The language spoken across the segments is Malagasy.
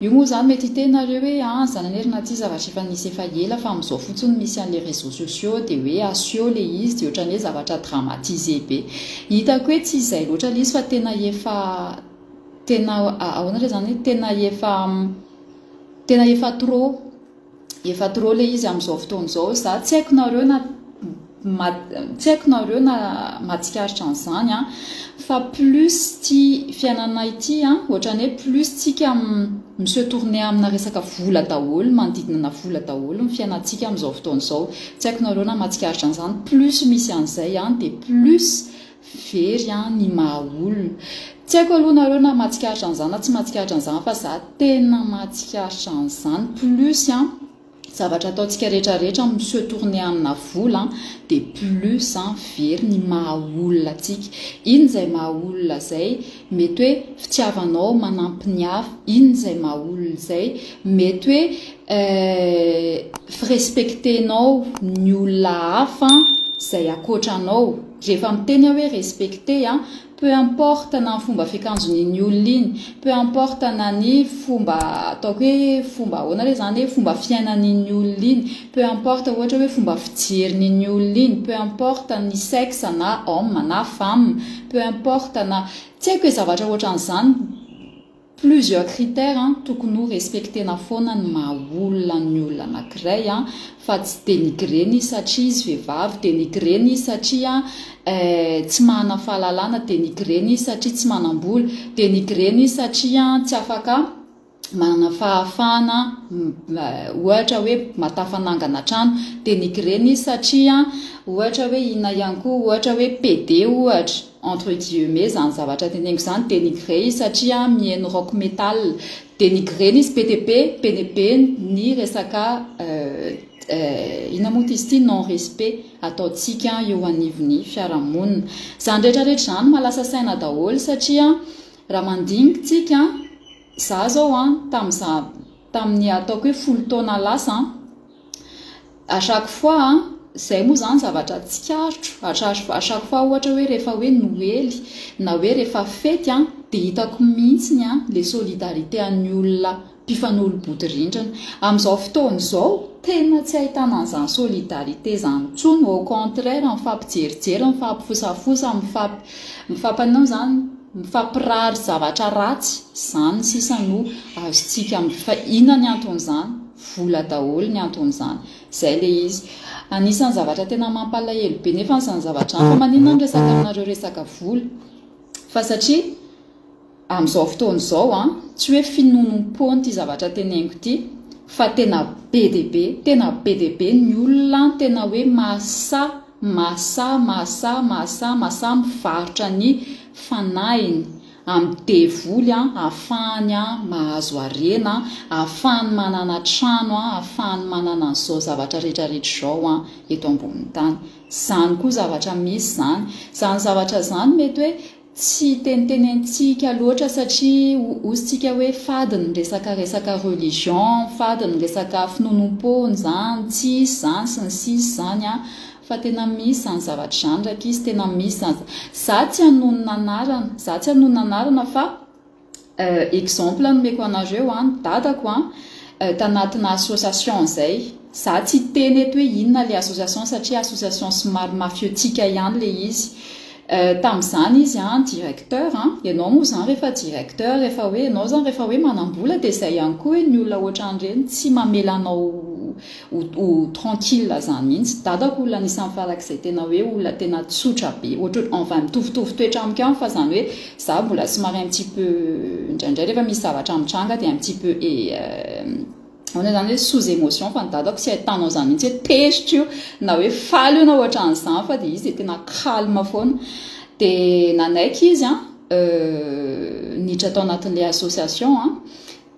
Io moa izany mety hiteny nareo hoe an izany anie ry Naty zavatra efa nisy efa ela fa amin'izao fotsiny misy an'ilay réseaux sociaux dia hoe asio ilay izy dia ohatran'ny hoe zavatra dramatisé be. Hitako hoe tsy izay loatra ilay izy fa tena efa tena ahoana re izany hoe tena efa tena efa trop. Efa trop le izy amin'izao fotoana izao, za tsy haiko nareo na tsy haiko nareo na mahatsikaritra an'izany an, fa plus ity fiainana ity an, ohatran'ny hoe plus tsika mi se tourner amina resaka vola daholo, manodidina ana vola daholo ny fiainantsika amin'izao fotoana izao, tsy haiko nareo na mahatsikaritra an'izany, plus misy an'izay an dia plus Very an ny maha olona. Tsy haiko aloha nareo na mahatsikaritra an'izany na tsy mahatsikaritra an'izany fa za tena mahatsikaritra an'izany plus an zavatra ataontsika rehetra rehetra mi se tourner amina vola an dia plus an very ny maha olona antsika. Inona izay maha olona izay? Mety hoe fitiavanao manampy ny hafa, inona izay maha olona izay? Mety hoe fi-respecter-nao ny olona hafa izay ankoatra anao. Rehefa miteny aho hoe respecter an, peu importe na ny fomba fiakanjon'iny olona iny, peu importe na ny fomba ataoko hoe fomba ahoana re izany hoe fomba fiainan'iny olona iny, peu importe ohatra hoe fomba fijerin'iny olona iny, peu importe ny sexe na homme na femme, peu importe na tsy haiko e zavatra ohatran'izany. Plusieurs critères an, tokony ho respectena foana ny maha olona ny olona anakiray an, fa tsy denigrena izy satria izy vehivavy, denigrena izy satria tsy manana fahalalana, denigrena izy satria tsy manam-bola, denigrena izy satria tsy afaka manana fahafahana ohatra hoe matafanangana trano, denigrena izy satria ohatra hoe inona ihany koa, ohatra hoe PD ohatra. Entre guillemets zany zavatra teneniko zany, denigrer izy satria miheno rock metal, denigrer-na izy be dia be, be dia be ny resaka inona moa izy ity non respect ataontsika eo anivon'ny fiarahamonina. Izany rehetra rehetra izany mahalasa saina daholo satria raha mandinika tsika, za zao an tamin'iza tamin'ny ataoko hoe 10 taona lasa an, À chaque fois an, zay moa zany zavatra tsikaritro, à chaque fois ohatra hoe rehefa hoe noely na hoe rehefa fety an, dia hitako mihitsiny an le solidarité an'ny olona mpifanolo-bodirindrina. Amin'izao fotoana izao tena tsy ahitana an'izany solidarité izany intsony, au contraire mifampijerijery, mifampifosafosa, mifamp, mifampanao izany, mifampirary zavatra ratsy, izany sisa no azontsika, fa inona ny anton'izany? Vola daholo ny anton'izany. Zay le izy. Anisan'ny zavatra tena mampalahelo be nefa izany zavatra izany. Fa maninona aho miresaka aminareo resaka vola? Fa satria amin'izao fotoana izao an, tsy hoe finoanoam-poana ity zavatra teneniko ity, fa tena be dia be, tena be dia be ny olona tena hoe mahasahy, mahasahy, mahasahy, mahasahy, mahasahy mivarotra ny fanahiny. Amin'ny devoly ahafahany mahazo harena, ahafahany manana trano, ahafahany manana an'izao zavatra rehetra rehetra izao eto ambonin'ny tany. Izany koa zavatra misy izany. Izany zavatra izany mety hoe tsy tenitenentsika loatra satria hozy tsika hoe fady ny resaka resaka religion, fady ny resaka finoanoam-poana izany, tsisy izany sy ny sisa izany an. Fa tena misy izany zavatra izany rankizy, tena misy izany, za tsy hanonona anarana, za tsy hanonona anarana fa exemple nomeko anareo an, ny dadako an, tanatina association izay, za tsy hiteny eto hoe inona ilay association satria association somary mafiotika ihany ilay izy, tamin'izany izy an directeur an, ianao moa izany rehefa directeur, rehefa hoe ianao izany rehefa hoe manam-bola dia izay ihany koa hoe ny olona ohatran'ireny tsy mamela anao ho ho tranquille zany mihitsy, dadako olona anisan'ny farak'izay tena hoe olona tena tsotra be ohatra hoe enfin mitovitovy toetra amiko ihany fa zany hoe za mbola somary un petit peu indraindray rehefa misy zavatra mitranga dia un petit peu ahoana zany hoe sous émotion fa ny dadako tsy ahitanao zany mihitsy hoe tezitra io na hoe faly io na ohatran'izany fa dia izy dia tena calme foana dia nanaiky izy an niditra tao anatin'ilay association an.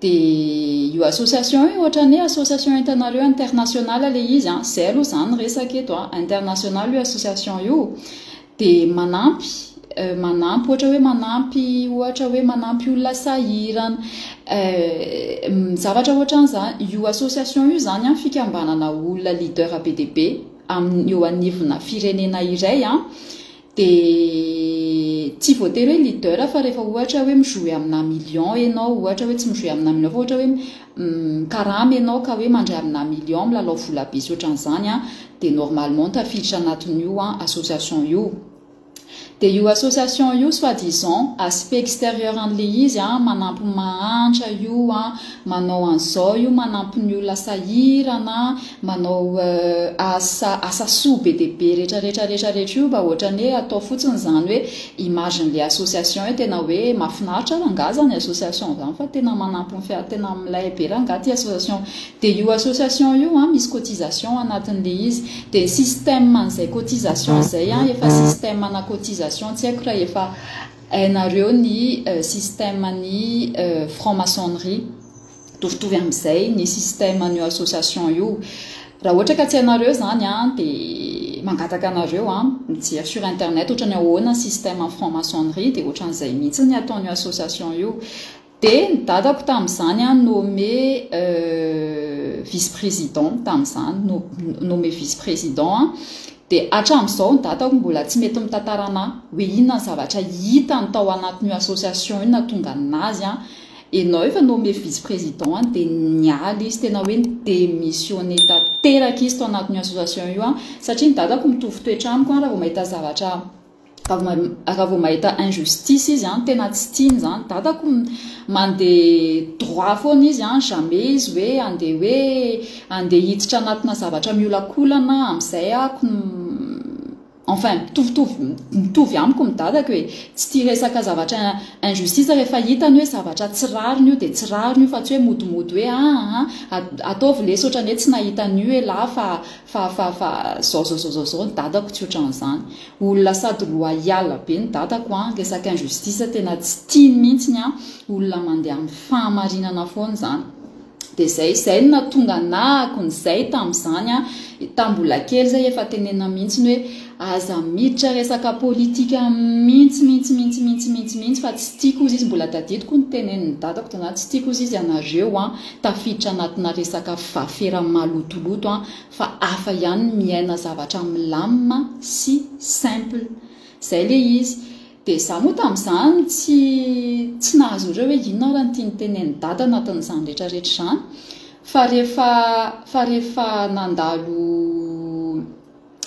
Dia io association io ohatran'ny hoe association hitanareo international ilay izy an, izay aloha izany ny resaka eto an, international io association io, dia manampy, manampy ohatra hoe manampy ohatra hoe manampy olona sahirana, zavatra ohatran'izany. Io association io izany an fikambanana olona leader be dia be amin'ny eo anivona firenena iray an, dia. Dia tsy voatery hoe leader fa rehefa ohatra hoe mi-jouer amina million ianao, ohatra hoe tsy mi-jouer amina million fa ohatra hoe mikarama ianao ka hoe mandray amina million, milalao vola be sy ohatran'izany an, dia normalement tafiditra anatin'io association io. Dia io association io soit disant aspect extérieur an'ilay izy an, manampy ny mahantra io an, manao an'izao io, manampy ny olona sahirana an, manao asa asa soa be dia be rehetra rehetra rehetra rehetra io mba ohatran'ny hoe atao fotsiny izany hoe image n'ilay association hoe tena hoe mahafinaritra rangaha izany association izany fa tena manampy ny fiara tena milay be rangaha ity association. Dia io association io an misy cotisation anatin'ilay izy. Dia ny système an'izay cotisation izay an efa système ana cotisation tsy haiko raha efa hainareo ny système ny franc maçonnerie. Mitovitovy amin'izay ny système an'io association io. Raha ohatra ka tsy hainareo izany an dia mangataka anareo an mijery sur internet ohatran'ny ahoana ny système ny franc maçonnerie dia ohatran'izay mihitsy ny ataon'io association io. Dia ny dadako tamin'izany an nommé vice président tamin'izany, nommé vice président an, dia hatramin'izao ny dadako mbola tsy mety mitantara anà hoe inona ny zavatra hitany tao anatin'io association io nahatonga an'azy an, enao efa nommé vice président an dia niala izy, tena hoe ni-démissionner tanteraka izy tao anatin'io association io an, satria ny dadako mitovy toetra amiko an raha vao mahita zavatra Raha vao mahita injustice izy an, tena tsy tiany izany. Dadako mandeha droit foana izy an, jamais izy hoe handeha hoe handeha hiditra anatina zavatra miolakolana amin'izay ako enfin mitovitovy mitovy amiko ny dadako e. Tsy tia resaka zavatra injustice rehefa hitany hoe zavatra tsy rariny io dia tsy rariny io fa tsy hoe modimody hoe aa ataovy lesy ohatran'ny hoe tsy nahita an'io elah fa fa fa fa zao zao zao zao zao ny dadako tsy ohatran'izany. Olona sady loyal be ny dadako an, resaka injustice tena tsy tiany mihitsiny an, olona mandeha amin'ny fahamarinana foana izany. Dia izay, izay no nahatonga anahako nizay tamin'izany an, tamin'ny mbola kely izay efa tenenina mihitsiny hoe aza miditra resaka politika mihitsy mihitsy mihitsy mihitsy mihitsy mihitsy fa tsy tiako hozy izy, mbola tadidiko ny tenenin'ny dadako tamin'izany, tsy tiako hozy izy ianareo an, tafiditra anatina resaka vafera malotoloto an, Fa hafa ihany ny miaina zavatra milamina sy simple. Zay le izy. Dia za moa tamin'izany tsy tsy nahazo ireo hoe inona ara no tiany tenenin'i dada anatin'izany rehetra rehetra izany. Fa rehefa fa rehefa nandalo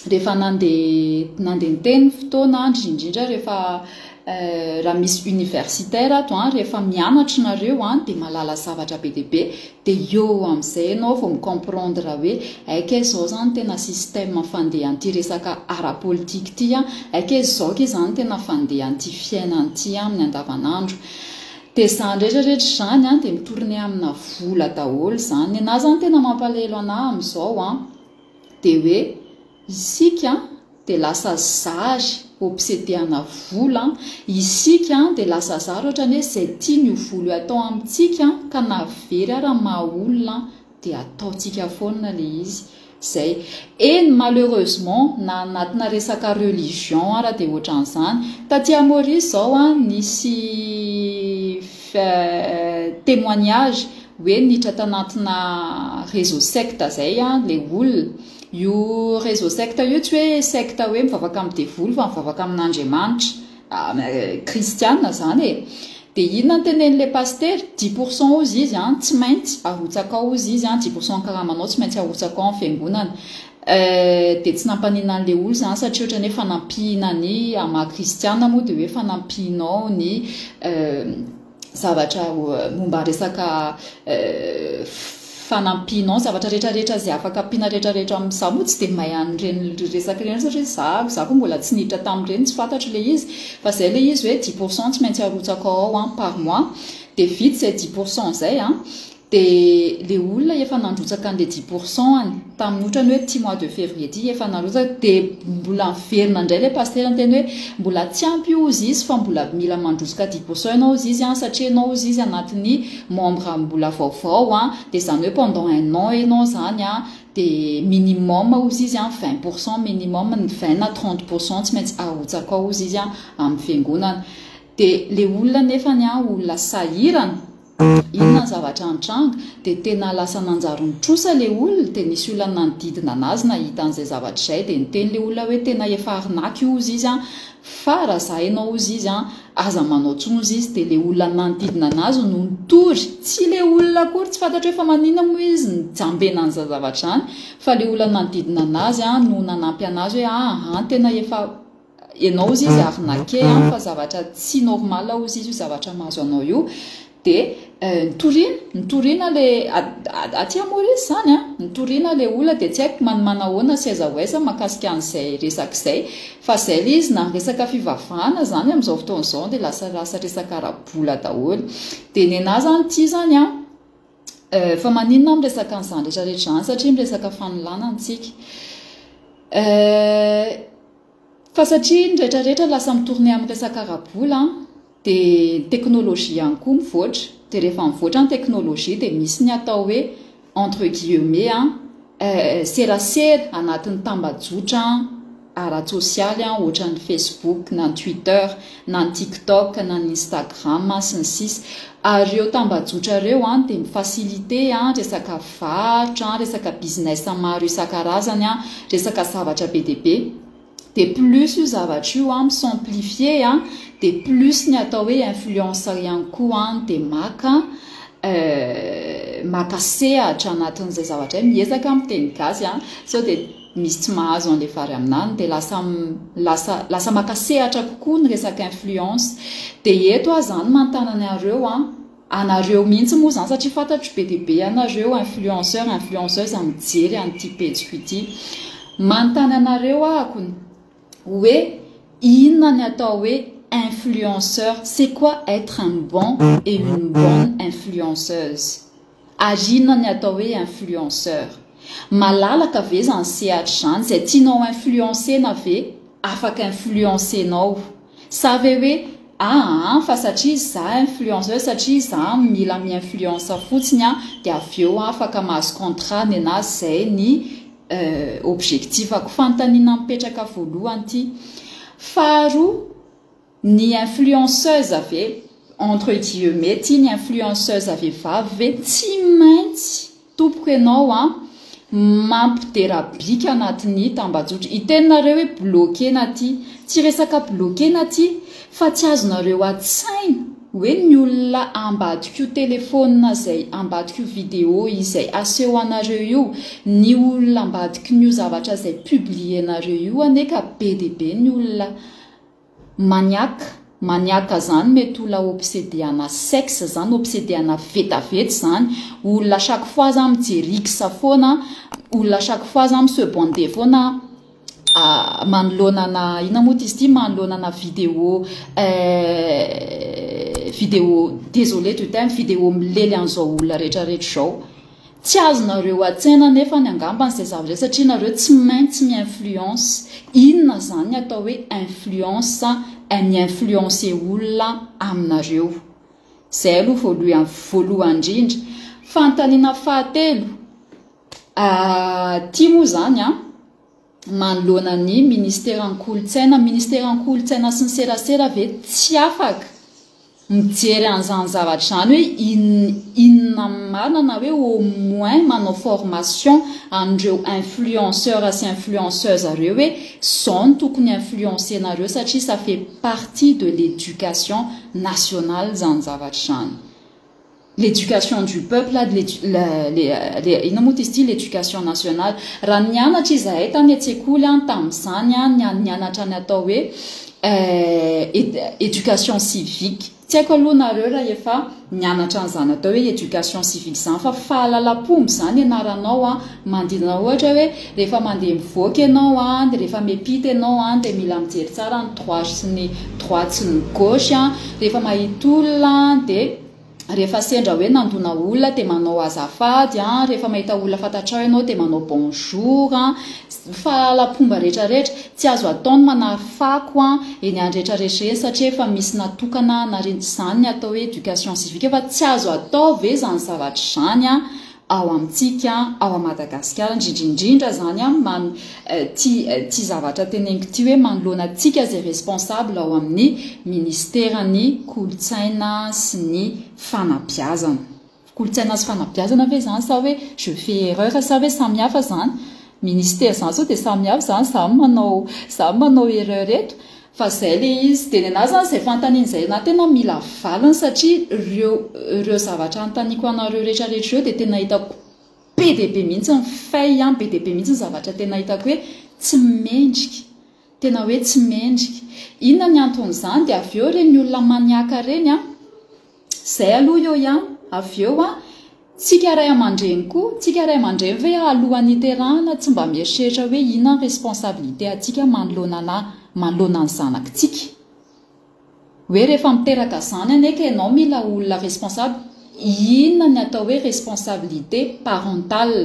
rehefa nandeha nandeha niteny ny fotoana, indrindra indrindra rehefa raha misy universitaire ato an, rehefa mianatra nareo an dia mahalala zavatra be dia be. Dia eo amin'izay ianao vao mi-comprendre hoe hay kay izao izany tena système fandehan'ity resaka ara-politika ity an, hay kay izao kay izany tena fandehan'ity fiainana ity amin'ny andavanandro. Dia izany rehetra rehetra izany an, dia mi-tourner amina vola daholo izany. Ny anà izany tena mampalahelo anà amin'izao an, dia hoe isika dia lasa zary obsédé-ana vola, isika dia lasa zary ohatran'ny hoe izay tian'io vola io atao amintsika ka na very ara ny maha olona dia ataontsika foana ilay izy. Izay. Eny malheureusement na anatina resaka religion ara dia ohatran'izany. Taty à Maurice izao an nisy témoignage hoe niditra tanatina réseau secte izay ilay olona. Io réseau secte io tsy hoe secte hoe mivavaka amin'ny devoly fa mivavaka amin'Andriamanitra, kristiana zany e! Dia inona no tenenin'ilay pasitera? Dix pour cent hozy izy an, tsy maintsy arotsaka ao hozy izy an, dix pour cent ny karamanao tsy maintsy arotsaka ao amin'ny fiangonana. Dia tsy nampaninona an'ilay olona izany satria ohatran'ny hoe fanampiana ny amin'ny maha kristiana moa dia hoe fanampianao ny zavatra momba resaka fanampianao ny zavatra rehetra rehetra izay afaka ampiana rehetra rehetra amin'ny za moa tsy dia mahay an'ireny resaka ireny satria za za koa mbola tsy niditra tamin'ireny tsy fantatro ilay izy fa izay ilay izy hoe dix pour cent tsy maintsy arotsakao ao an par mois dia vita izay dix pour cent izay an Dia le olona efa nandrotsaka an'le dix pour cent any tamin'ny otrany hoe ty mois de février ty efa narotsaka dia mbola niverina indray le pasitera niteny hoe mbola tsy ampy io hozy izy fa mbola mila mandrotsaka dix pour cent ianao hozy izy an satria ianao hozy izy anatin'ny membre mbola vaovao an dia izany hoe pendant un an ianao izany an dia minimum hozy izy an vingt pour cent minimum ny vingt na trente pour cent tsy maintsy arotsakao hozy izy an amin'ny fiangonana dia le olona nefany an olona sahirana. Inona ny zavatra nitranga? Dia tena lasa nanjary nitrosa ilay olona, dia nisy olona nanodidina anazy nahita an'izay zavatra izay, dia niteny ilay olona hoe tena efa arnaque io hozy izy an, fa raha za ianao hozy izy an, aza manao intsony hozy izy, dia ilay olona nanodidina anazy no nitory, tsy ilay olona akory, tsy fantatro hoe fa maninona moa izy nijambena an'izany zavatra izany, fa ilay olona nanodidina anazy an no nanampy anazy hoe aa tena efa Ianao ozy izy arnaquer an fa zavatra tsy normal ozy izy io zavatra mahazo anao io de nitoriana nitoriana le aty à Maurice zany an nitoriana le olona de tsy haiko man manahoana sy aiza ho aiza mahakasika an'izay resaka izay fa zay le izy na resaka fivavahana zany amin'izao fotoana izao de lasa lasa resaka ara-bola daholo de nenah zany ity zany an fa maninona aho miresaka an'izany rehetra rehetra izany satria miresaka fanolanana tsika Fa satria ny rehetra rehetra lasa mi-tourner amin'ny resaka ara-bola dia ny technologie ihany koa mivoatra, dia rehefa mivoatra ny technologie dia misy ny atao hoe entre guillemets serasera anatin'ny tambajotra ara-tsosialy ohatran'ny Facebook na ny Twitter na ny TikTok na ny Instagram sy ny sisa Ary ireo tambajotra ireo dia mi-faciliter resaka varotra, resaka business maro isan-karazany, resaka zavatra be dia be. Dia plus io zavatra io mi-s'amplifier dia plus ny atao hoe influence ihany koa dia maka maka sehatra anatin'izay zavatra izay, miezaka miteny gasy sao dia misy tsy mahazo an'ilay vary amin'anana dia lasa lasa lasa maka sehatra kokoa ny resaka influence. Dia eto aho izany manontany anareo an, anareo mihitsy moa izany satria fantatro be dia be ianareo influenceur, influenceuse mijery an'ity pejiko ity. Manontany anareo ahako hoe inona ny atao hoe influenceur, c'est quoi être un bon et une bonne influenceuse? Ary inona ny atao hoe influenceur? Malalaka ve izany sehatra izany? Izay tianao influencer-na ve afaka influencer-nao? Sa ve hoe aa fa satria za influenceur satria za mila mi-influence fotsiny an dia avy eo afaka mahazo contrat nenazy izay ny objectif-ko? Fanontaniana mipetraka voalohany ity. Faharoa, Ny influenceuse ve, entre guillemets ty, ny influenceuse vehivavy ve tsy maintsy tompoko ianao an mampidera bika anatin'ny tambajotra. Hiteny nareo hoe bloquer-na ty. Tsy resaka bloquer-na ty fa tsy azonareo atsaina hoe ny olona ambadik'io telephone izay ambadik'io video izay aseho anareo io, ny olona ambadikin'io zavatra izay publier-nareo io anie ka be dia be ny olona Maniac, maniac zany mety olona obsede ana sexe zany, obsede ana vetaveta zany, olona chaque fois zany mijery X foana, olona chaque fois zany mi se bander foana manoloana ana inona moa izy ity, manoloana ana vidéo vidéo désolé du terme vidéo milely an'izao olona rehetra rehetra izao. Tsy azonareo an-tsaina anefany angambany izay zavatra izay satria nareo tsy maintsy mi-influence. Inona izany ny atao hoe influence, mi-influencer olona aminareo? Izay aloha voalohany voalohany indrindra. Fanontaniana fahatelo, ity moa izany an, manoloana ny ministeran'ny kolontsaina, ministeran'ny kolontsaina sy ny serasera ve tsy afaka mijery an'izany zavatra izany hoe in inona marina na hoe au moins manao formation an'ireo influenceurs sy influenceuses ireo hoe zao no tokony influencer-nareo satria ça fait partie de l'éducation nationale izany zavatra izany. L'éducation du peuple, inona moa izy ity, l'éducation nationale. Raha nianatra izahay tany an-tsekoly tamin'izany, nianatra ny atao hoe éducation civique. Tsy haiko aloha nareo raha efa nianatra an'izany atao hoe éducation civique izany fa fahalalam-pomba izany ianaranao manodidina ohatra hoe rehefa mandeha mivoaka ianao dia rehefa miampita ianao dia mila mijery tsara ny droite sy ny droite sy ny gauche, rehefa mahita olona dia rehefa sendra hoe nandona olona dia manao azafady an, rehefa mahita olona fantatrao ianao dia manao bonjour an, fahalalam-pomba rehetra rehetra, tsy azo atao ny manary fako an, eny any rehetra rehetra eny satria efa misy natokana hanariana, izany ny atao hoe éducation civique fa tsy azo atao ve izany zavatra izany an. Ao amintsika ao Madagasikara, indrindra indrindra izany an, man, ty, ty zavatra teneniko ty hoe manoloana antsika izay responsable ao amin'ny ministeran'ny kolontsaina sy ny fanabeazana. Kolontsaina sy fanabeazana ve izany sa hoe je fais erreur sa hoe samy hafa izany? Ministera izany sao dia samy hafa izany, za manao, za manao erreur eto? Fa zay le izy, de nenahy zany zay fanontaniana zay na tena mila valiny satria reo reo zavatra anontaniako anareo rehetra rehetra reo de tena hitako be dia be mihitsy ny faille an, be dia be mihitsy ny zavatra tena hitako hoe tsy mendrika, tena hoe tsy mendrika. Inona ny anton'izany? De avy eo reny olona maniac reny an, Zay aloha eo ihany, avy eo an, tsika ray aman-dreny koa, tsika ray aman-dreny ve alohan'ny hiterahana tsy mba mieritreritra hoe inona ny responsabilité antsika manoloana ana, manoloana ny zanakitsika? Hoe rehefa miteraka zany anie ka ianao mila olona responsable, inona ny atao hoe responsabilité parentale?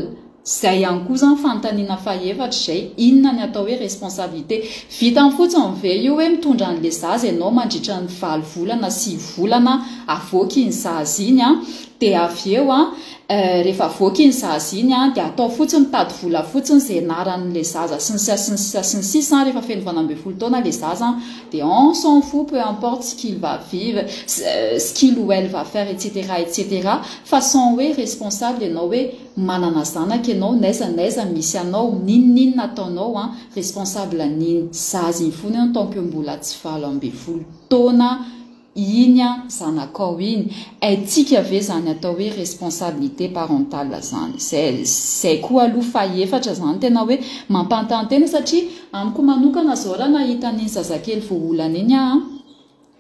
Izay ihany koa izany fanontaniana fahefatra izay, inona ny atao hoe responsabilité? Vitany fotsiny ve io hoe mitondra an'ilay zaza ianao mandritra ny valo volana, sivy volana, avoaka iny zaza iny an, dia avy eo an, rehefa avoaka iny zaza iny an, dia atao fotsiny mitady vola fotsiny izay anaran'ilay zaza sy ny sisa sy ny sisa sy ny sisa an, rehefa feno 18 taona ilay zaza an, dia on s'en fout peu importe ce qu'il va vivre, ce qu'il ou elle va faire etc etc, fa sans hoe responsable ianao hoe Manana zanaka ianao n'aiza n'aiza misy anao n'inon'inona ataonao an, responsable an'iny zaza iny fona ianao tant que mbola tsy 18 taona iny an zanakao iny, haintsika ve zany atao hoe responsabilité parentale zany? Zay zay koa aloha fahefatra zany tena hoe mampanontany tena satria amiko manokana zao raha nahita an'iny zazakely voaolana iny aho an,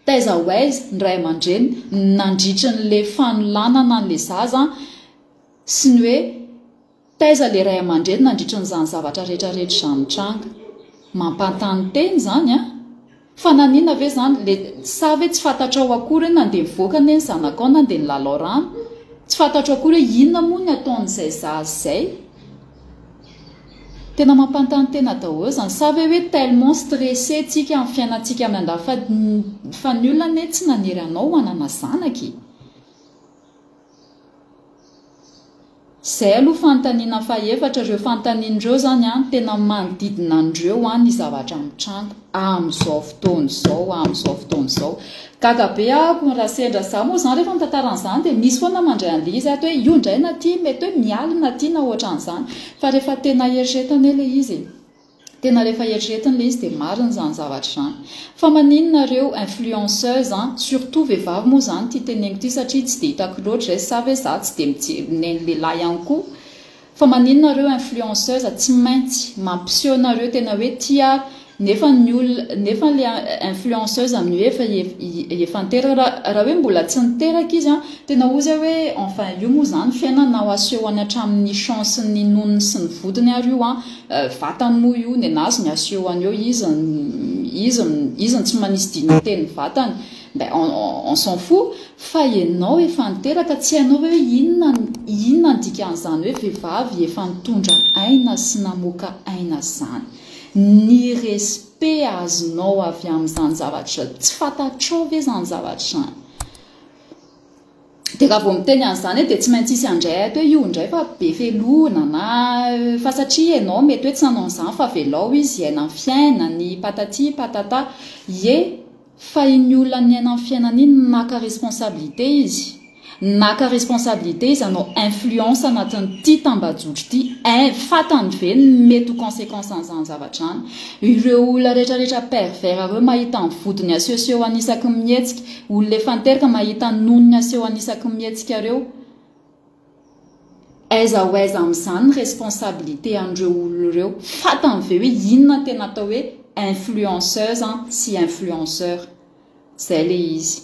taiza ho aiza ny ray aman-dreny nandritry n'le fanolanana an'le zaza Sy ny hoe taiza le ray aman-dreny nandritra an'izany zavatra rehetra rehetra izany nitranga. Mampantany tena izany an! Fa naninona ve izany le sa ve tsy fantatrao akory hoe nandeha nivoaka anie ny zanakao nandeha nilalao rano? Tsy fantatrao akory hoe inona moa ny ataon'izay zaza izay? Tena mampantany tena daholo izany. Sa ve hoe tellement stressé tsika amin'ny fiainantsika miandafy fa fa ny olona anie tsy nanery anao hanana zanaka e! Izay aloha fanontaniana fahefatra, ireo fanontaniana ireo izany an, tena manodidina an'ireo an ny zavatra mitranga amin'izao fotoana izao, amin'izao fotoana izao. Gaga be aho raha sendra izaho moa izany rehefa mitantara an'izany dia misy foana mandray an'ilay izy ato hoe io indray na ity mety hoe mialona ity na ohatran'izany fa rehefa tena eritreretina anie ilay izy e. Tena rehefa eritreretina ilay izy dia marina izany zavatra izany. Fa maninona ireo influenceuse an, surtout vehivavy moa izany ity teneniko ity satria tsy dia hitako loatra izay sa ve za tsy dia mijery neny lehilahy ihany koa. Fa maninona ireo influenceuse tsy maintsy mampiseho nareo tena hoe tia ary nefa ny olona nefa ilay influenceuse amin'io efa efa niteraka raha raha hoe mbola tsy niteraka izy an, tena hozy aho hoe enfin io moa izany fiainana ho asehony hatramin'ny chance ny nonony sy ny vodiny ary io an, Vatany moa io nenazy ny asehony eo izy izy izy no tsy manisy dignité ny vatany ben on s'en fout fa enao efa niteraka tsy hainao ve hoe inona inona ny dikan'izany hoe vehivavy efa nitondra aina sy namoaka aina zany ny respect azonao avy amin'izany zavatra tsy fantatrao ve zany zavatra zany Dia raha vao miteny an'izany aho dia tsy maintsy hisy handray ato hoe io indray fa be felona na fa satria ianao mety hoe tsy nanao an'izany fa avelao izy hiaina ny fiainany patati patata. Ie, fa iny olona niaina ny fiainany iny naka responsabilité izy. Naka responsabilité izy hanao influence anatin'ity tambajotra ity. In, fantany ve ny mety ho consequence an'izany zavatra izany? Ireo olona rehetra rehetra pervers ireo mahita ny vodiny asehoseho any isaky ny mihetsika, Olona efa niteraka mahita ny nonony aseho an'isaky ny mihetsika reo. Aiza ho aiza amin'izany ny responsabilité an'ireo olona ireo? Fantany ve hoe inona ny tena atao hoe influenceuse sy influenceur? Zay le izy.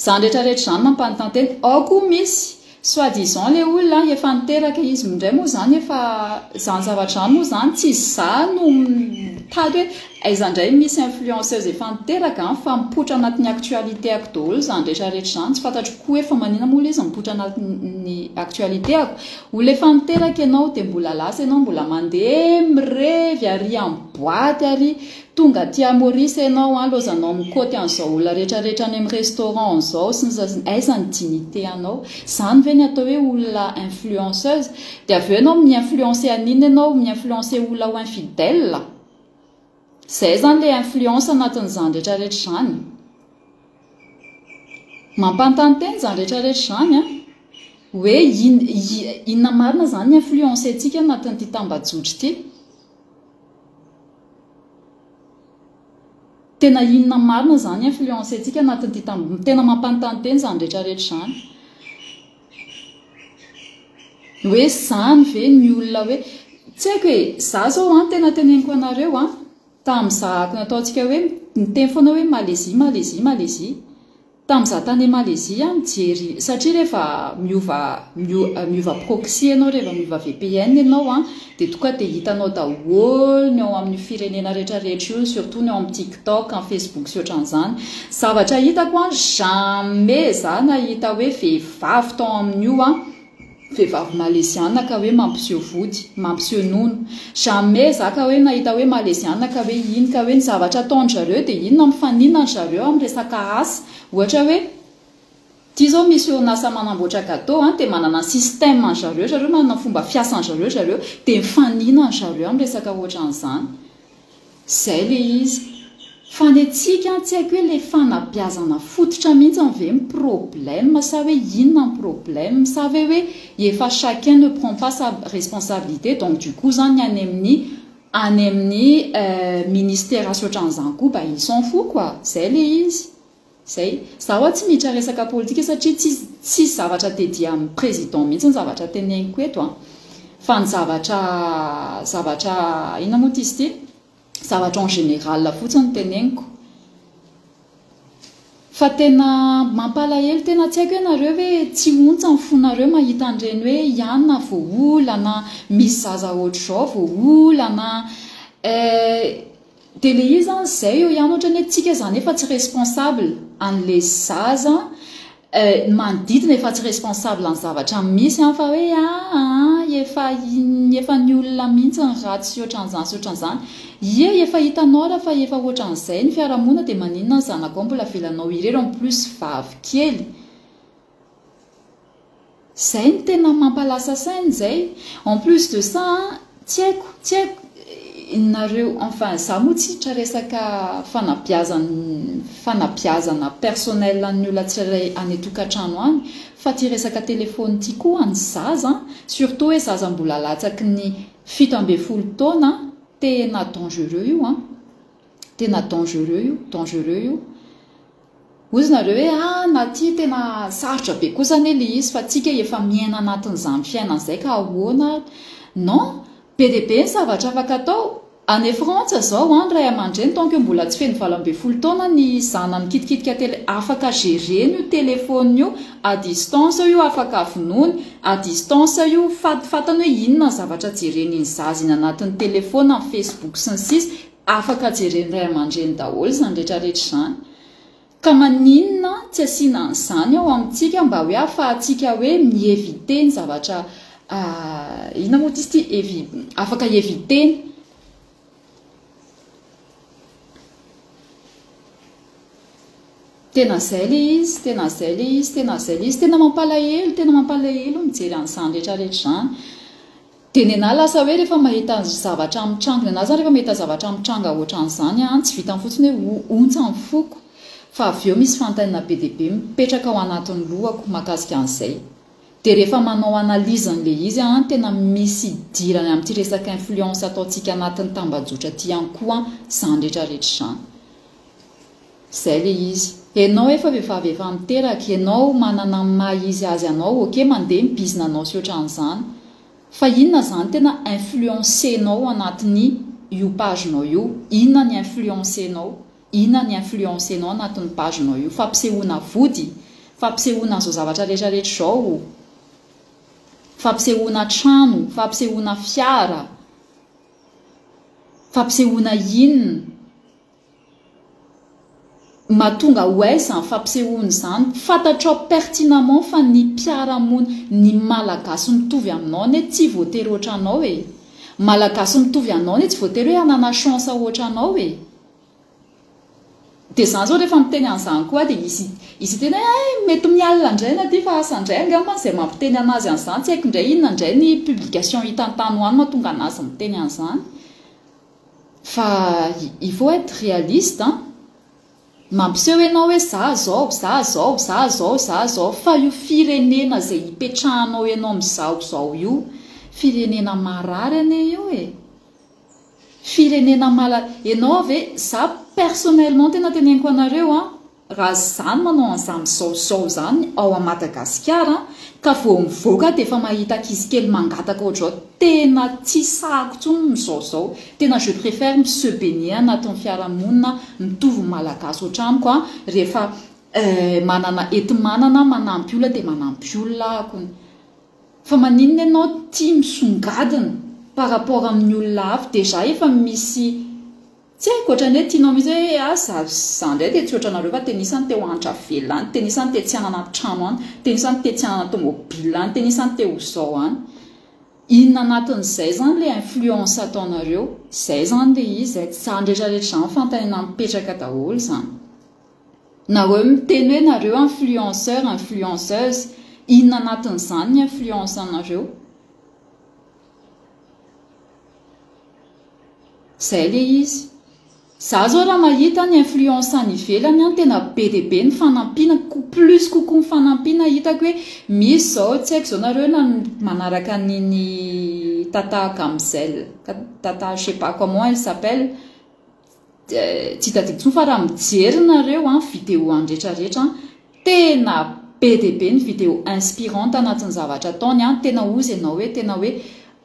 Zany rehetra rehetra izany mampanontantena. Ao koa misy soit disant le olona efa niteraka izy indray moa zany efa zany zavatra zany moa zany tsy za no mitady hoe. Aiza indray misy influenceuse efa niteraka an, fa mipoitra anatin'ny actualité-ako daholo izany rehetra rehetra izany, tsy fantatro koa hoe fa manina moa ilay izy mipoitra anatin'ny actualité-ako. Olona efa niteraka ianao dia mbola lasa ianao mbola mandeha mirevy ary amin'ny boite ary, tonga aty à Maurice ianao an, lozanao mikaoty an'izao olona rehetra rehetra any amin'ny restaurant izao sy ny sisa sy ny, aiza ny dignité anao? Izany ve ny atao hoe olona influenceuse? Dia avy eo ianao mi-influencer an'inona ianao? Mi-influencer olona ho infidèle? Izay izany ilay influence anatin'izany rehetra rehetra izany. Mampanontany tena izany rehetra rehetra izany an! Hoe inona marina izany ny influencer-ntsika anatin'ity tambajotra ity? Tena inona marina izany ny influencer-ntsika anatin'ity tamb-, tena mampanontany tena izany rehetra rehetra izany. Hoe izany ve ny olona hoe, tsy haiko e, za zao an, tena teneniko anareo an, tamin'izahako nataontsika hoe, niteny foana hoe Malaisie, Malaisie, Malaisie. Tamin'izaho tany Malaisie aho nijery, satria rehefa miova miova proxy ianao, rehefa miova VPN ianao an, dia tonga dia hitanao daholo ny ao amin'io firenena rehetra rehetra io, surtout ny ao amin'ny TikTok, ny Facebook sy ohatran'izany. Zavatra hitako an, jamais za nahita hoe vehivavy tao amin'io an, Vehivavy Maleziana ka hoe mampiseho vody, mampiseho nono. Jamais za ka hoe nahita hoe Maleziana ka hoe iny ka hoe ny zavatra ataon-dry zareo dia inona mifaninana ry zareo amin'ny resaka asa. Ohatra hoe ity zao misy orinasa manamboatra gateau an, dia manana ny système an-dry zareo ry zareo, manana ny fomba fiasan-dry zareo ry zareo, dia mifaninana ry zareo amin'ny resaka ohatran'izany. Zay le izy. Fa ny antsika tsy haiko hoe le fanabeazana fototra mihitsy ve ny problème sa hoe inona ny problème sa ve hoe efa chacun ne prend pas sa responsabilité donc du coup zany ny any amin'ny any amin'ny ministera sy ohatran'izany koa bah il s'en fout quoi. Zay le izy. Zay. Za hoa tsy miditra resaka politika satria tsisy tsisy zavatra dédié amin'ny président mihitsy ny zavatra teneniko eto an. Fa ny zavatra zavatra inona moa ty izy ity? Zavatra en général fotsiny no teneniko. Fa tena mampalahelo tena tsy haiko hoe nareo ve tsy ontsa ny fonareo mahita an'ireny hoe i anona voaolana, misy zaza ohatr'izao voaolana eh. Dia le izy zany zay eo ihany ohatrany hoe tsika zany efa tsy responsable an'le zaza eh, ny manodidina efa tsy responsable ny zavatra misy an fa hoe aa efa efa ny olona mihitsy ny ratsy sy ohatran'izany sy ohatran'izany. Ie efa hitanao raha fa efa ohatran'izay ny fiarahamonina dia maninona ny zanakao mbola avelanao irery en plus vavy kely. Zay no tena mampalasa saina zay, en plus de ça an, tsy haiko, tsy haiko nareo, enfin za moa tsy hiditra resaka fanabeazan fanabeazana personnel an'ny olona tsirairay any an-tokantrano any, fa ty resaka telephone ty koa any zaza an, surtout hoe zaza mbola latsaky ny 17 taona tena dangereux io an, tena dangereux io, dangereux io. Hozy nareo hoe ah na ty tena sarotra be kosa anie le izy fa tsika efa miaina anatin'izany fiainana izay ka ahoana ary. Non, be dia be ny zavatra afaka atao. Any Frantsa zao an, ny ray aman-dreny tant que mbola tsy feno 18 taona ny zanany mikitikitika tele afaka gérer-ny io téléphone io à distance io afaka vonoiny à distance io fantany hoe inona ny zavatra jeren'iny zaza iny anatin'ny téléphone, amin'ny Facebook sy ny sisa Afaka jeren'ny ray aman-dreny daholo izany rehetra rehetra izany. Ka maninona tsy asiana an'izany ao amintsika mba hoe ahafahantsika hoe mi-eviter ny zavatra inona moa ity izy ity? Evi- afaka eviter-na. Tena izay ilay izy, tena izay ilay izy, tena izay ilay izy. Tena mampalahelo, tena mampalahelo mijery an'izany rehetra rehetra izany. Dia nenah lasa hoe rehefa mahita zavatra mitranga, nenah zany rehefa mahita zavatra mitranga ohatran'izany an, tsy vitany fotsiny hoe ontsa ny foko fa avy eo misy fanontaniana be dia be mipetraka ao anatin'ny lohako mahakasika an'izay. Dia rehefa manao analyse an'ilay izy an, tena misy idirany amin'ity resaka influence ataontsika anatin'ny tambajotra ity ihany koa izany rehetra rehetra izany. Izay ilay izy. Ianao efa vehivavy efa miteraka, ianao manana ny maha izy azy anao, ok mandeha ny bizina anao sy ohatran'izany. Fa inona izany tena influencer-nao anatin'ny io page-nao io? Inona ny influencer-nao? Inona ny influencer-nao anatin'ny page-nao io? Fampisehoana vody? Fampisehoana an'izao zavatra rehetra rehetra izao? Fampisehoana trano? Fampisehoana fiara? Fampisehoana inona? Mahatonga ho aiza izany fampisehoana izany? Fantatrao pertinemment fa ny mpiara-mony, ny Malagasy mitovy aminao anie tsy voatery ohatranao e! Malagasy mitovy anao anie tsy voatery hoe hanana chance ohatranao e! Dia izany izao rehefa miteny an'izany koa aho dia hisy hisy hiteny hoe hay mety mialona indray na ty fa asa indray angamba izay mampiteny an'azy an'izany, tsy haiko indray inona indray ny publication hitany tany ho any mahatonga an'azy miteny an'izany. Fa il faut être réaliste an! Mampiseho ianao hoe za zao, za zao, za zao, za zao, fa io firenena izay ipetrahanao ianao amin'izao izao io, firenena marary anie io e! Firenena mala, ianao ve, za personnellement tena teneniko anareo an, Raha za no manao an'izany zao zao zany ao a Madagasikara ka vao mivoaka dia efa mahita ankizy kely mangataka ohatr'izao tena tsy sahako intsony ny zao zao tena je préfère se baigner anatin'ny fiarahamonina mitovy ny malagasy ohatramiko a rehefa manana enti-manana manampy olona dia manampy olona ahako fa maninona ianao tia misongadina par rapport amin'ny olona hafa déjà efa misy Tsy haiko, ohatran'ny hoe tianao mihitsy hoe ah za za indray dia tsy ohatranareo fa tena isan'ny te ho hanitra velona any, tena isan'ny te tsy hanana trano any, tena isan'ny te tsy hanana tomobile any, tena isan'ny te ho zao any. Inona anatin'izay izany ilay influence ataonareo? Izay izany ilay izy, izay izany rehetra rehetra izany fanontaniana mipetraka daholo izany. Nareo miteny hoe nareo influenceur, influenceuse, inona anatin'izany ny influence anareo? Zay le izy. Za zao raha mahita ny influence any ivelany an tena be dia be ny fanampiana plus kokoa ny fanampiana hitako hoe misy zao tsy haiko zao nareo na manaraka an'iny Tata Gamzel Tata je sais pas comment elle s'appelle Tsy tadidiko intsony fa raha mijery nareo an vidéo any rehetra rehetra an, tena be dia be ny vidéo inspirante anatin'ny zavatra ataony an, tena hozy ianao hoe tena hoe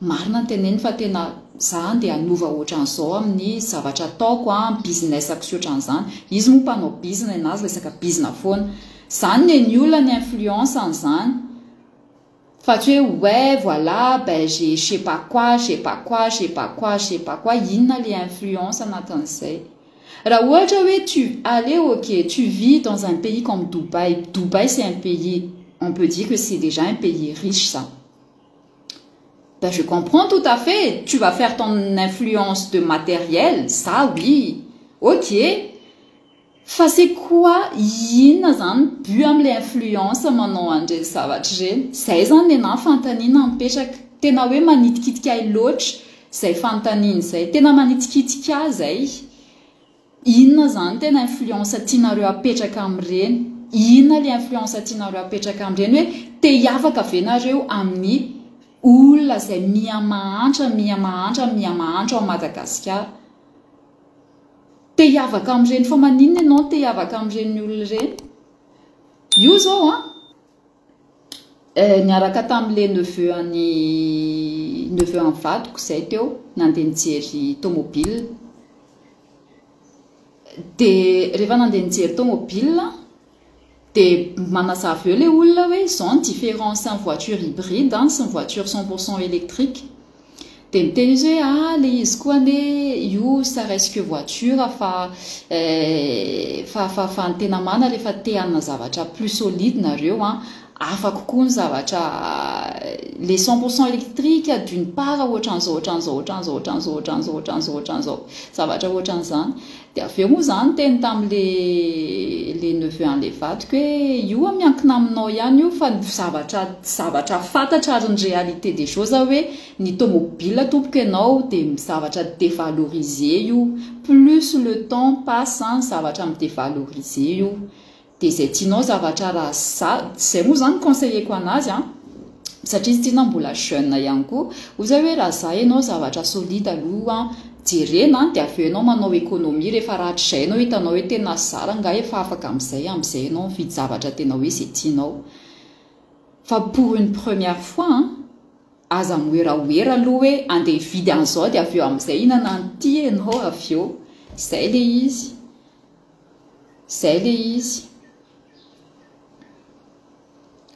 marina ny teneniny fa tena za andeha hanova ohatran'izao amin'ny zavatra ataoko an, business-ako sy ohatran'izany, izy moa mpanao bizina nenazy resaka bizina foana, zany nen'ny olona ny influence an'izany. Fa tsy hoe ouais voilà ben j'ai je sais pas quoi je sais pas quoi je sais pas quoi je sais pas quoi inona le influence anatin'izay. Raha ohatra hoe tu allez ok tu vis dans un pays comme Dubaï, Dubaï c'est un pays on peut dire que c'est déjà un pays riche ça. Ben je comprends tout à fait, tu vas faire ton influence de matériel, ça oui, ok. Fa c'est quoi inona zany but amle influence manao an'ireny zavatra ireny? Zay zany nenah fanontaniana mipetraka. Tena hoe manitikitika ahy loatra zay fanontaniana izay. Tena manitikitika ahy zay. Inona zany tena influence tianareo apetraka amin'ireny? Inona le influence tianareo apetraka amin'ireny hoe te hiavaka ve nareo amin'ny olona zay miha mahantra miha mahantra miha mahantra ao Madagasikara? Te hiavaka amin'ireny fa maninona ianao no te hiavaka amin'ireny olona ireny? Io izao an, niaraka tamin'ilay neveu an'i neveu an'ny vadiko izay teo, nandeha nijery tomobile. Dia rehefa nandeha nijery tomobile, Dia manazava eo ilay olona hoe izao ny différence ny voiture hybride sy ny voiture 100% électrique. Dia miteny izy hoe ah ilay izy koa anie io ça reste que voiture fa fa fa fa ny tena marina rehefa te hanana zavatra plus solide nareo an, hafa kokoa ny zavatra les 100% électrique d'une part ohatran'izao ohatran'izao ohatran'izao ohatran'izao ohatran'izao ohatran'izao ohatran'izao zavatra ohatran'izany. Dia avy eo moa za niteny tamin'le le neveu an'le vadiko hoe io an miankina aminao ihany io fa ny zavatra zavatra fantatra ary ny réalité des choses hoe ny tomobile tompoko ianao dia zavatra devaloriser io plus le temps passe an zavatra mi-devaloriser io Dia izay tianao zavatra raha za, izay moa izany conseiller-ko anazy an, satria izy tsinona mbola jeune ihany koa, hoy zay hoe raha za ianao zavatra solide aloha jerena an, dia avy eo ianao manao economie, rehefa rahatrizay ianao hitanao hoe tena zara angaha efa afaka amin'izay, amin'izay ianao mividy zavatra tena hoe izay tianao. Fa pour une première fois an, aza miwerawera aloha hoe andeha hividy an'izao dia avy eo amin'izay hihinana an'ity ianao avy eo. Izay ilay izy. Zay le izy.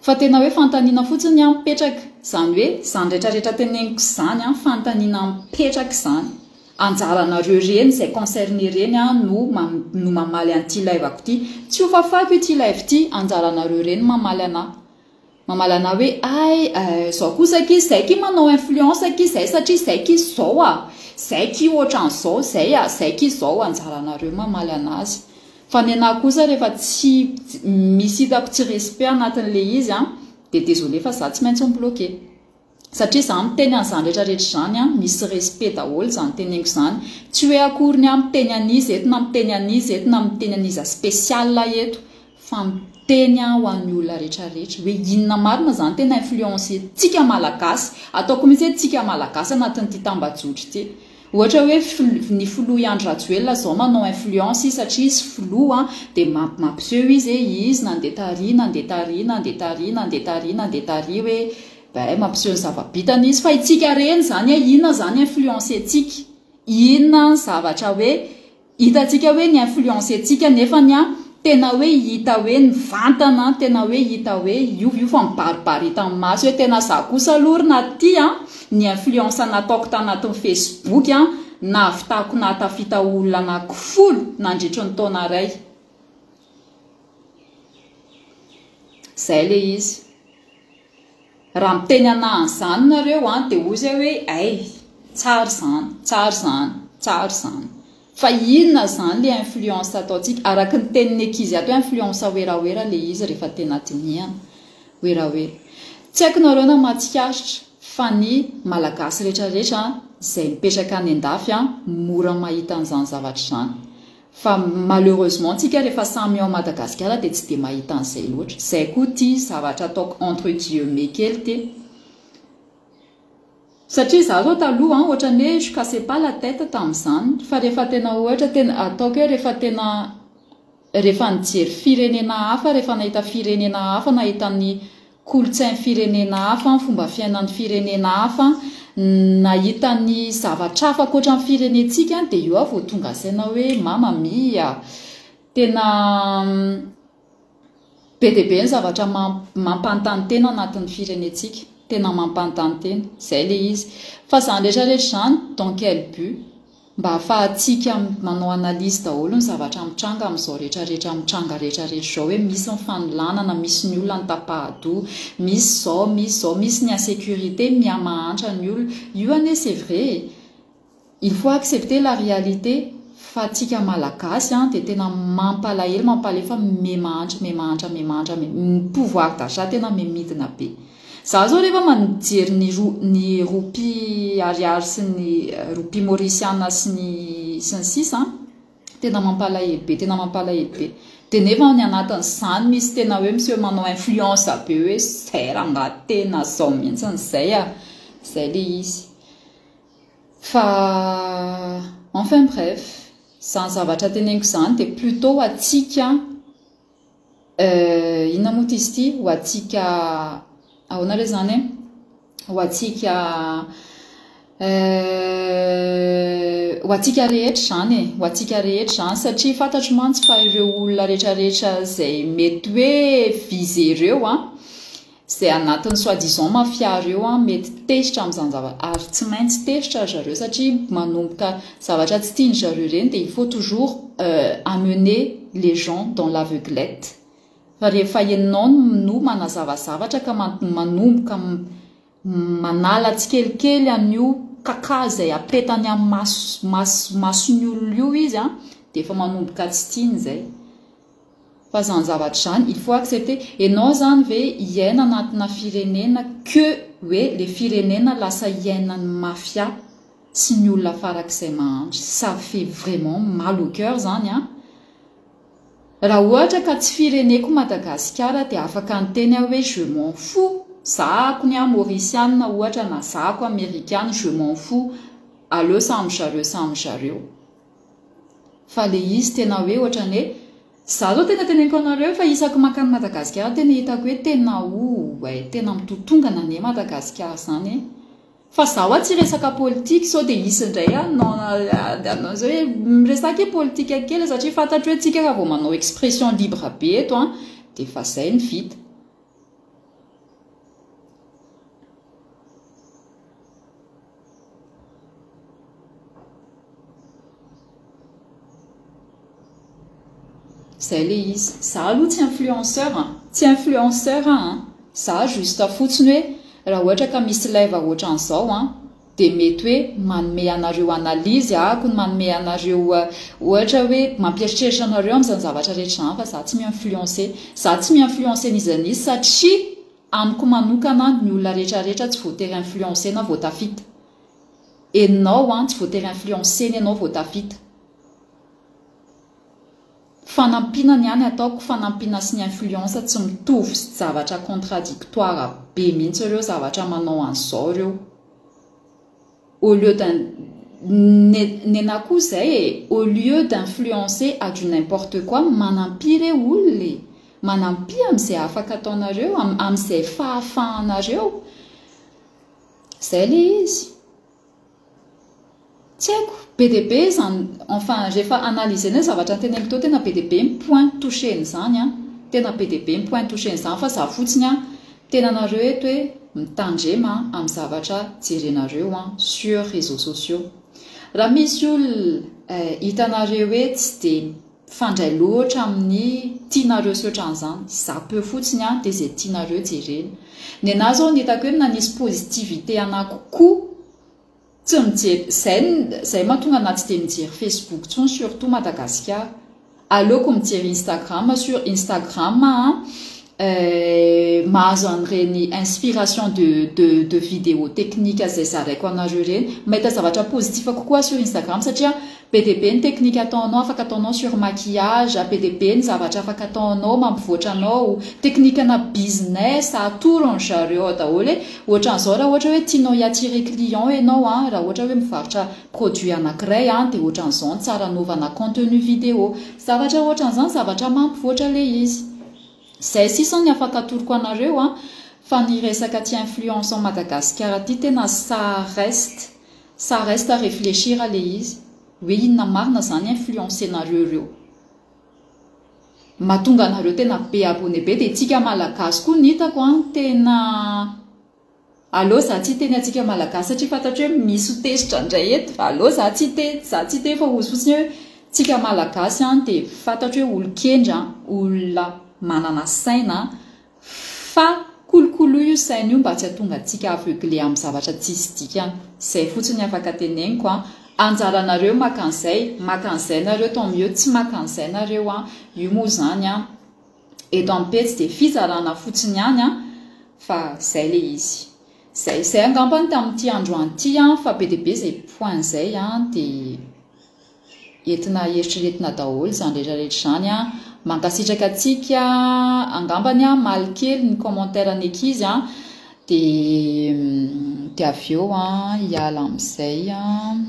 Fa tena hoe fanontaniana fotsiny an mipetraka. Izany hoe izany retraretra teneniko izany an fanontaniana mipetraka izany. Anjaranareo reny izay concerné reny an no no mamaly an'ity live-ako ity. Tsy ho fafako ity live ity, anjaranareo reny mamaly anah. Mamaly anah hoe hay eh, zao kosa akia zay ki manao influence akia zay satria zay ki zao ah, zay ki ohatran'izao zay ah, zay ki zao, anjaranareo mamaly anazy. Fa ny anah kosa rehefa tsy misy hitako tsy respect anatin'ilay izy an, dia désolé fa za tsy maintsy mi-bloquer. Satria za miteny an'izany rehetra rehetra izany an, misy respect daholo izany teneniko izany, tsy hoe akory ny ahy miteny an'iza eto na miteny an'iza eto na miteny an'iza spécial eto, fa miteny aho ho an'ny olona rehetra rehetra hoe inona marina izany tena influence tsika malagasy, ataoko mihitsy hoe tsika malagasy anatin'ity tambajotra ity. Ohatra hoe ny filoha i Andry Rajoelina izao manao influence izy satria izy filoha dia mampiseho izy hoe izy nandeha tary nandeha tary nandeha tary nandeha tary nandeha tary hoe Bah mampiseho ny zava-bitany izy fa itsika reny izany eh inona izany influencer-tsika? Inona ny zavatra hoe hitantsika hoe ny influencer-tsika nefany an tena hoe hita hoe nivantana an, tena hoe hita hoe io io fa mibaribary hitan'ny maso hoe tena za kosa aloha ry Naty an ny influence nataoko tanatin'ny facebook an nahavitako nahatafita olona anakifolo nandritry ny taona iray. Zay le izy. Raha miteny anah an'izany nareo an dia hoy zay hoe ay tsara izany, tsara izany, tsara izany. Fa inona izany le influence ataontsika? Araka ny tenin'ny ankizy ato hoe influence werawera le izy rehefa tena dinihana. Werawera. Tsy haiko nareo na mahatsikaritra fa ny malagasy rehetra rehetra izay mipetraka any andafy an mora mahita an'izany zavatra izany. Fa malheureusement tsika rehefa samy ao Madagasikara dia tsy dia mahita an'izay loatra. Izay koa ity zavatra ataoko entre guillemets kely ity. Satria izaho zao taloha an, ohatran'ny hoe je cassais pas la tête tamin'izany. Fa rehefa tena ohatra tena ataoko hoe rehefa tena rehefa nijery firenena hafa, rehefa nahita firenena hafa, nahita ny kolontsain'ny firenena hafa, ny fomba fiainan'ny firenena hafa, nahita ny zavatra hafa ankoatra ny firenentsika dia eo aho vao tonga saina hoe mama mia! Tena be dia be ny zavatra mampanontany tena anatin'ny firenentsika, tena mampanontany tena, izay ilay izy. Fa izany rehetra rehetra izany dans quel but? Mba ahafahantsika manao analyse daholo ny zavatra mitranga amin'izao rehetra rehetra mitranga rehetra rehetra izao hoe misy ny fanolanana, misy ny olona nitapaha-doha, misy izao, misy izao, misy ny insécurité, miha-mahantra ny olona. Io anie c'est vrai e! Il faut accepter la réalité fa tsika malagasy an dia tena mampalahelo mampalahelo fa miha-mahantra miha-mahantra miha-mahantra ny pouvoir d'achat tena miha-midina be. Za zao rehefa mijery ny ro ny roupie ariary sy ny roupie mauriciana sy ny sy ny sisa an, tena mampalahelo be, tena mampalahelo be. Dia nefa ny anatin'izany misy tena hoe miseho manao influence be hoe zay rangahy tena zao mihitsy zay a, zay le izy. Fa enfin bref, zany zavatra teneniko zany dia plutôt ho antsika Euh, inona moa izy ity? Ho antsika, ahoana re izany e? Ho antsika, euh, ho antsika rehetra izany e, ho antsika rehetra izany satria fantatro mantsy fa ireo olona rehetra rehetra izay mety hoe visé ireo an, izay anatin'ny soi disant mafia ireo an, mety tezitra amin'izany zavatra, ary tsy maintsy tezitra ry zareo satria manomboka zavatra tsy tian-dry zareo ireny dia il faut toujours amener les gens dans l'aveuglette fa rehefa ianao no manazava zavatra ka manomboka manala tsikelikely an'io kaka izay apetany amin'ny maso maso mason'ny olona io izy an, dia efa manomboka tsy tiany izay. Fa zany zavatra zany il faut accepter, enao zany ve hiaina anatina firenena que hoe le firenena lasa hiainan'ny mafia sy ny olona farak'izay mahantra, ça fait vraiment mal au coeur zany an! Raha ohatra ka tsy fireneko Madagasikara dia afaka niteny aho hoe je m'en fous, zahako ny ahy Maurisiana ohatra na zahako Amerikana, je m'en fous, aleo samy zareo samy zareo. Fa le izy tena hoe ohatrany hoe za zao tena teneniko anareo fa isaky mankany Madagasikara tena hitako hoe tena ouay tena mitotongana anie Madagasikara zany e! Fa za hoa tsy hiresaka politika sao dia hisy indray hanao zao hoe miresaka e politika kely satria fantatro hoe tsika raha vao manao expression libre be eto an dia efa zay no vita. Zay le izy. Za aloha tsy influenceur an! Tsy influenceur aho an! Za juste fotsiny hoe raha ohatra ka misy live ohatran'izao an, dia mety hoe manome anareo analyse ahako ny manome anareo ohatra hoe mampieritreritra anareo amin'izany zavatra rehetra izany fa za tsy mi-influencer. Za tsy mi-influencer n'iza n'iza satria amiko manokana ny olona rehetra rehetra tsy voatery influencer-na vao tafita. Enao an, tsy voatery influencer-na ianao vao tafita. Fanampiana ny ahy ny ataoko, fanampiana sy ny influence tsy mitovy zavatra contradictoire be mihitsy ireo zavatra manao an'izao ireo. Au lieu d'un nenah koa izay e, au lieu d'influencer à du n'importe quoi, manampia re olona e, manampia amin'izay afaka ataonareo, amin'izay fahafahanareo, izay ilay izy. Tsy haiko, be dia be izany, enfin rehefa analyser-na ny zavatra noteneniko teo tena be dia be ny point toucher-n'izany an, tena be dia be ny point toucher-n'izany fa za fotsiny an, miteny anareo eto hoe mitandrema amin'ny zavatra jerenareo an sur réseaux sociaux. Raha misy olona hitanareo hoe tsy dia mifandray loatra amin'ny tianareo sy ohatran'izany, zappeo fotsiny an dia izay tianareo jerena. Nenà zao ny hitako hoe nanisy positivité anà kokoa Tsy mijery, zay zay mahatonga anah tsy dia mijery Facebook tsony surtout Madagasikara. Aleoko mijery Instagram sur Instagram an mahazo an'ireny inspiration de de de vidéo technique zay zaraiko anareo ireny. Mahita zavatra positif kokoa sur Instagram satria Be dia be ny technique ataonao afaka ataonao sur maquillage, be dia be ny zavatra afaka ataonao mampivoatra anao, technique ana business, atorony zareo ao daholo hoe ohatran'izao raha ohatra hoe tianao hi-attirer client ianao an, raha ohatra hoe mivarotra produit anakiray an dia ohatran'izao no tsara anaovana contenu vidéo, zavatra ohatran'izany zavatra mampivoatra ilay izy. Izay sisa ny afaka atoroko anareo an, fa ny resaka aty influence en Madagasikara aty tena ça reste Ça reste à réfléchir le izy hoe inona marina zany influencer-nareo reo. Mahatonga anareo tena be abonné be dia tsika malagasy koa ny hitako an tena aleo za tsy hiteny antsika malagasy satria fantatro hoe misy ho tezitra ndray eto fa aleo za tsy hiteny za tsy hiteny fa hozy fotsiny hoe tsika malagasy an dia fantatro hoe olon-kendry an olona manana saina Fa kolokoloy io saina io mba tsy hatonga antsika aveugle amin'ny zavatra tsisy dikany. Zay fotsiny ny afaka teneniko an. Anjaranareo maka an'izay, maka an'izay nareo tant mieux, tsy maka an'izay nareo an, io moa zany an, eto amin'ny pejy dia fizarana fotsiny ihany an, fa zay le izy. Zay, zay angambany tamin'ity androany ity an, fa be dia be zay point zay an, dia. Entina eritreretina daholo izany rehetra rehetra izany an! Mankasitraka antsika angambany an, hamaly kely ny commentaire ny ankizy an, dia dia avy eo an hiala amin'izay an.